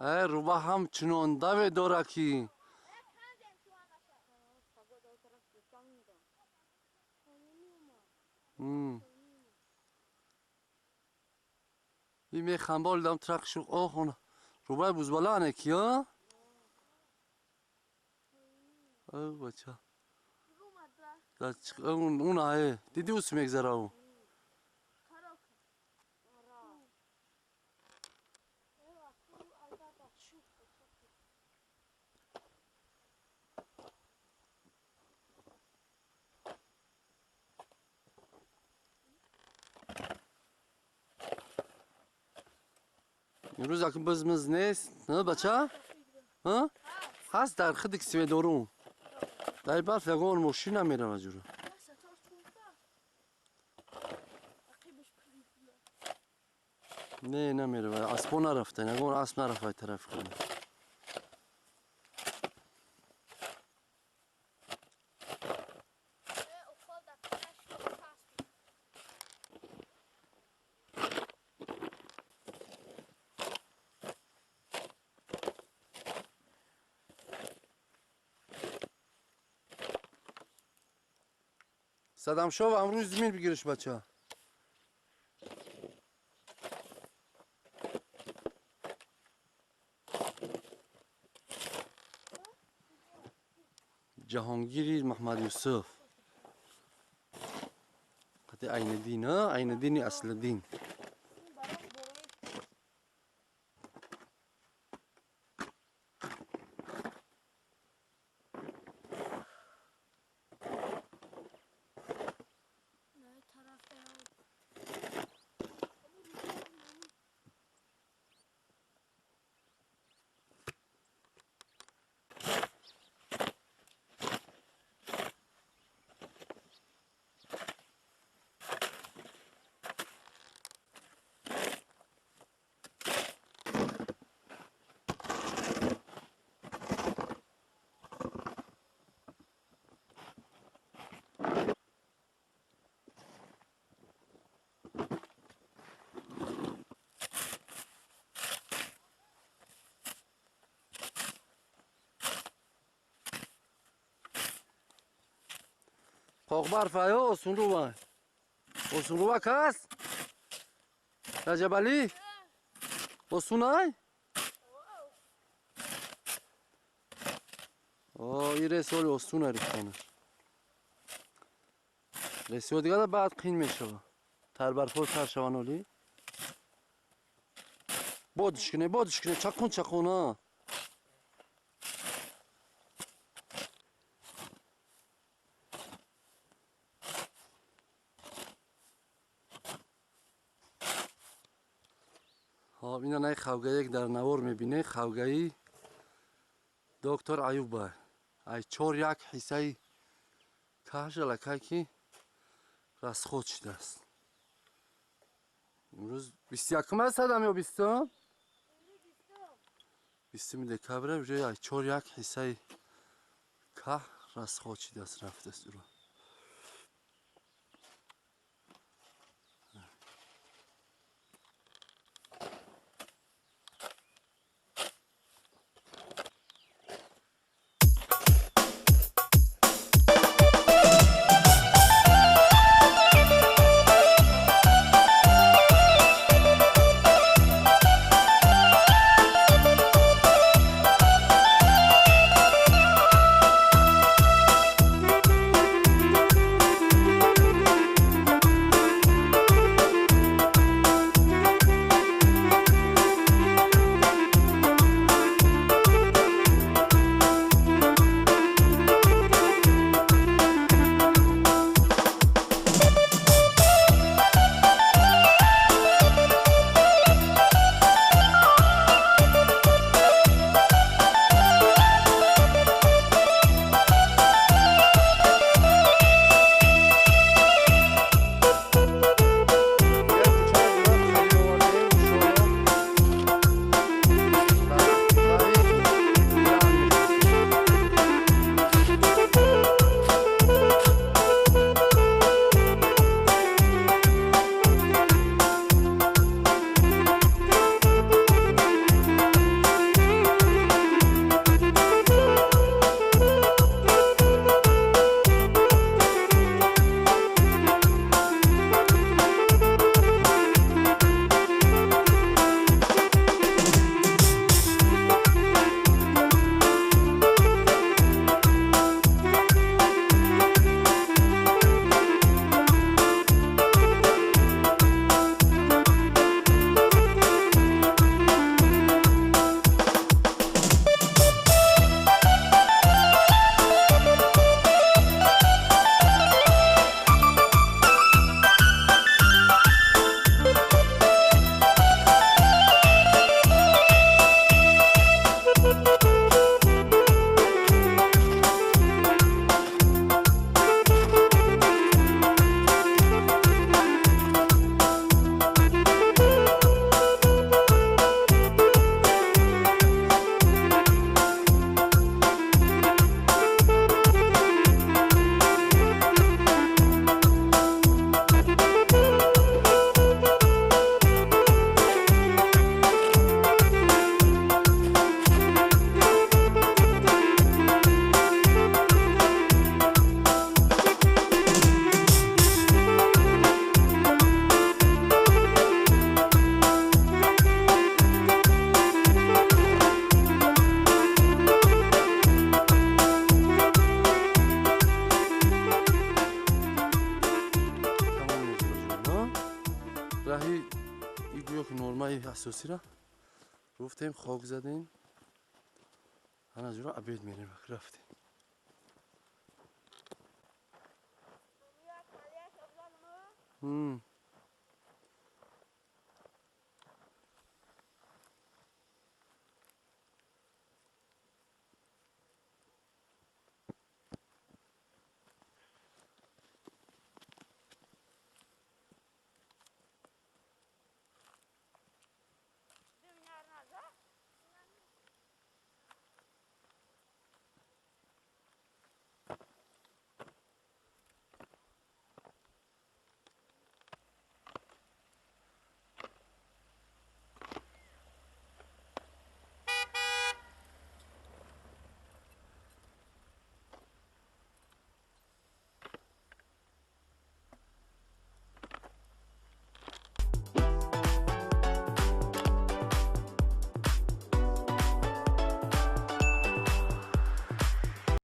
Руба ҳам чунон даве дора ки. И мехамбол дам трак шу охона. Рубай бузбала не ки, а? О, бача. Он ае. Диди ус мегзара у. Имрӯз акн бизмиз нест, бача? Ҳаст дар худи кисведорум. Дар барф ягон мошин намерава ҷура. Не, намерава. Аспо нарафта, ягон асп нарафта тарафи хона. Садамшов амрӯз зимин бигириш, бача. Ҷаҳонгири Маҳмад Юсуф. Қати Айниддин, Айниддини Аслиддин. Қоқбарф аё осунрува. Осунрува кас? Раҷабалӣ? Осунай? О, ире соли осуна рифтанаш. Ресио дигада баъд қин мешава. Тарбарфо тар шаван оли. Бодиш куне, бодиш куне, чақун чақун, а. Хоб, ина най хавгае ки дар навор мебинед, хавгаи доктор Аюба. Ай чор як ҳиссаи каш аллакай ки расход шудааст. Имрӯз 21 аст садам ё 20? 20 декабр уже ай чор як ҳиссаи ках расход шудааст, рафтааст уро. Раҳи и гӯё ки нормаи асосира руфтем, хок задем. Ана ҷура обед мерем, рафтем.